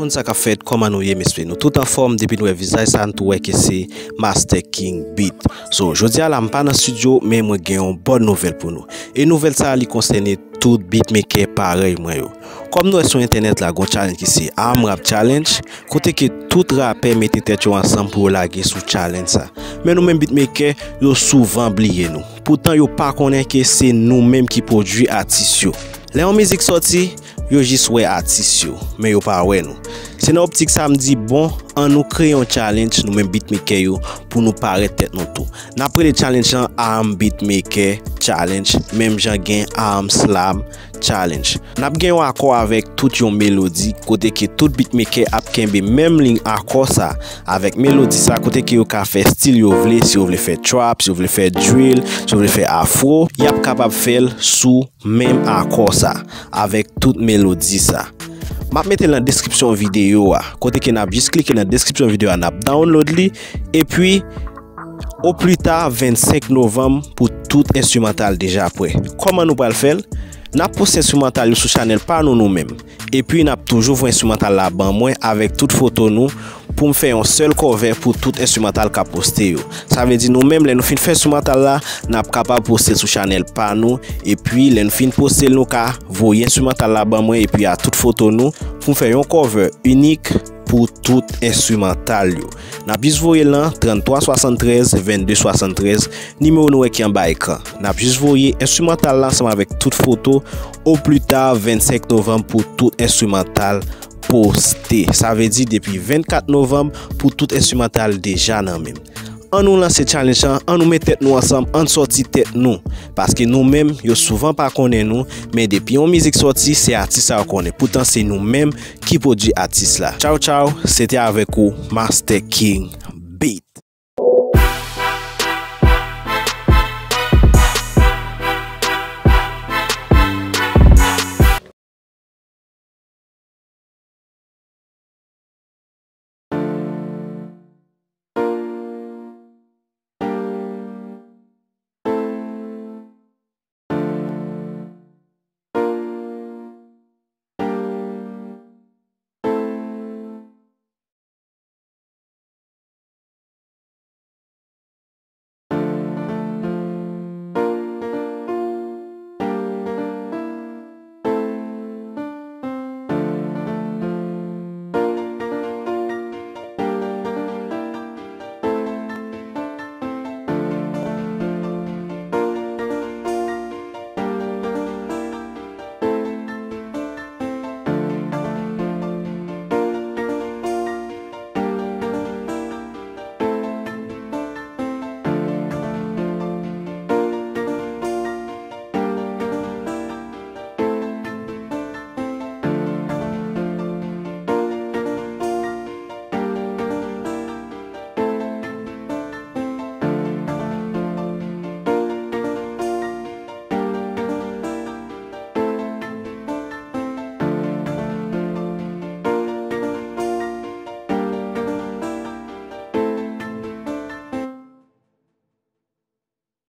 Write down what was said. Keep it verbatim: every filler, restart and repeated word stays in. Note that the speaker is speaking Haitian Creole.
Moun sa k ap fèt, kòman nou ye, mesye? Nou tout anfòm, depi nou wè vizaj sa, nou tou wè ke se Master King Beat. So, jodi a la, m pa nan studio, men mwen gen yon bòn nouvèl pou nou. E nouvèl sa, li konsène tout beatmaker parèy mwen yo. Kòm nou wè sou entènèt la, gon challenge ki se Arm Rap Challenge, kote ke tout rapè mete tèt yo ansanm pou yo lage sou challenge sa. Men nou menm beatmaker, yo souvan bliye nou. Poutan yo pa konnen ke se nou menm ki pwodui atis yo. Lè yon mizik sòti, yo jis wè atis yo, men yo pa wè nou. Se nan optik sa m di, bon, ann nou kreye yon challenge, nou menm beatmaker yo, pou nou parèt tèt nou tou. N ap rele challenge lan Arm Beatmaker Challenge, menm jan gen Arm Slam Challenge. N ap gen yon akò avèk tout yon melodi, kote ke tout beatmaker ap kenbe menm liy akò sa, avèk melodi sa, kote ke yo ka fè stil yo vle, si yo vle fè trap, si yo vle fè drill, si yo vle fè afro, y ap kapab fè l sou menm akò sa, avèk tout melodi sa. M ap mete l nan deskripsyon videyo a, kote ke n ap jis klike nan deskripsyon videyo a, n ap download li, epi o pli ta vennsenk novanm pou tout enstrimantal deja prè. Kòman nou pral fè l? N ap poste enstrimantal yo sou chanèl pa nou nou menm. Epi n ap toujou voye enstrimantal la ban mwen avèk tout foto nou pou m fè yon sèl cover pou tout enstrimantal k ap poste yo. Sa vle di nou menm, lè nou fin fè enstrimantal la, n ap kapab poste l sou chanèl pa nou. Epi lè nou fin poste l, nou ka voye enstrimantal la ban mwen epi a tout foto nou pou m fè yon cover inik pou tout enstrimantal yo. N ap jis voye l nan tranntwa swasanntrèz vennde swasanntrèz, nimewo nou wè ki anba ekran. N ap jis voye enstrimantal la ansanm avèk tout foto o pli ta vennsenk novanm pou tout enstrimantal poste. Sa vle di depi vennkat novanm pou tout enstrimantal deja nan men m. Ann nou lanse challenge lan, ann nou met tèt nou ansanm, ann sòti tèt nou. Paske nou menm, yo souvan pa konnen nou, men depi yon mizik sòti, se atis sa yo konnen. Poutan se nou menm ki pwodui atis la. Tchaw tchaw, se te avèk ou, Master King